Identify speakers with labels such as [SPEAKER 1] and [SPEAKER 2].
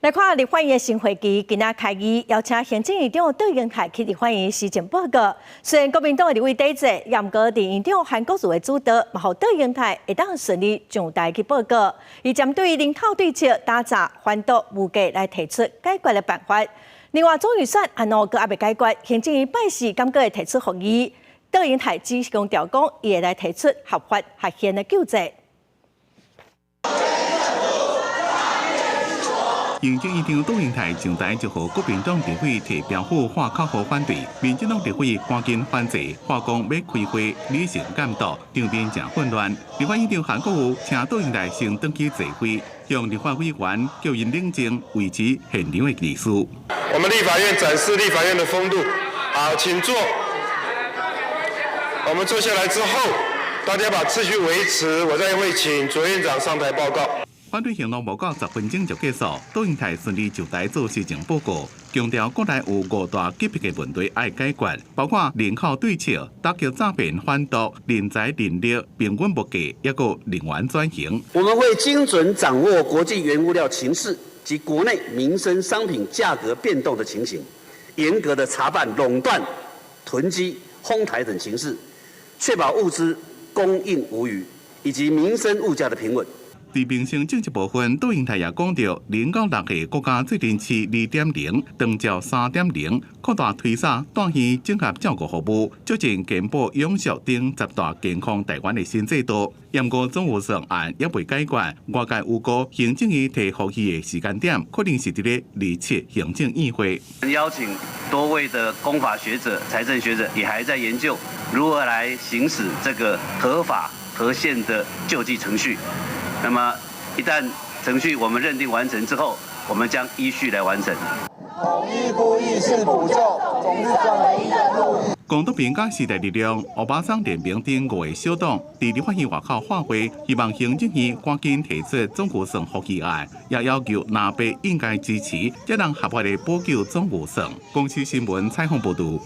[SPEAKER 1] 來看立法院新會期今仔開議，邀請行政院長卓榮泰去立法院施政報告。雖然國民黨的立委抵制，毋過佇院長韓國瑜的主導，嘛予卓榮泰會當順利上台去報告。伊針對人口對策、打詐、販毒、物價來提出解決的辦法。另外總預算案閣猶未解決，行政院拜四閣會提出復議，卓榮泰只強調講，伊會來提出合法合憲的救濟。
[SPEAKER 2] 行政院長卓榮泰上台就予國民黨立委提標虎喊口號反對，民進黨立委趕緊反制，話講欲開會理性監督，場面誠混亂。立法院長韓國瑜請卓榮泰先轉去坐位，向立法委員叫𪜶冷靜，維持現場的秩序。
[SPEAKER 3] 我們立法院展示立法院的風度，好，請坐。我們坐下來之後，大家把秩序維持，我再會請卓院長上台報告。
[SPEAKER 2] 反對行動無夠10分鐘就結束，卓榮泰順利上台做施政報告，強調國內有五大急迫的問題愛解決，包括人口對策、打擊詐騙販毒、人才人力、平穩物價，抑閣能源轉型。
[SPEAKER 4] 我們會精準掌握國際原物料情勢及國內民生商品價格變動的情形，嚴格的查辦壟斷、囤積、哄抬等情勢，確保物資供應無虞，以及民生物價的平穩。
[SPEAKER 2] 佇民生政策部分，卓榮泰也講著0到6歲國家最臨市2.0，長照3.0，擴大推捒大醫整合照顧服務，促進健保永續等十大健康台灣的新制度。毋過總預算案猶未解決，外界預估行政院提復議的時間點，可能是佇咧27行政院會。
[SPEAKER 5] 邀請多位的公法學者、財政學者，也還在研究如何來行使這個合法合憲的救濟程序。那麼，一旦程序我們認定完成之後，我們將依序來完成。
[SPEAKER 6] 統一呼籲是補救總預算唯一的路。
[SPEAKER 2] 公督民佮時代力量、烏巴桑聯盟等五个小黨，佇立法院外口喊話，希望行政院趕緊提出總預算復議案，也要求藍白應該支持，才能合法的補救總預算。公視新聞採訪報導。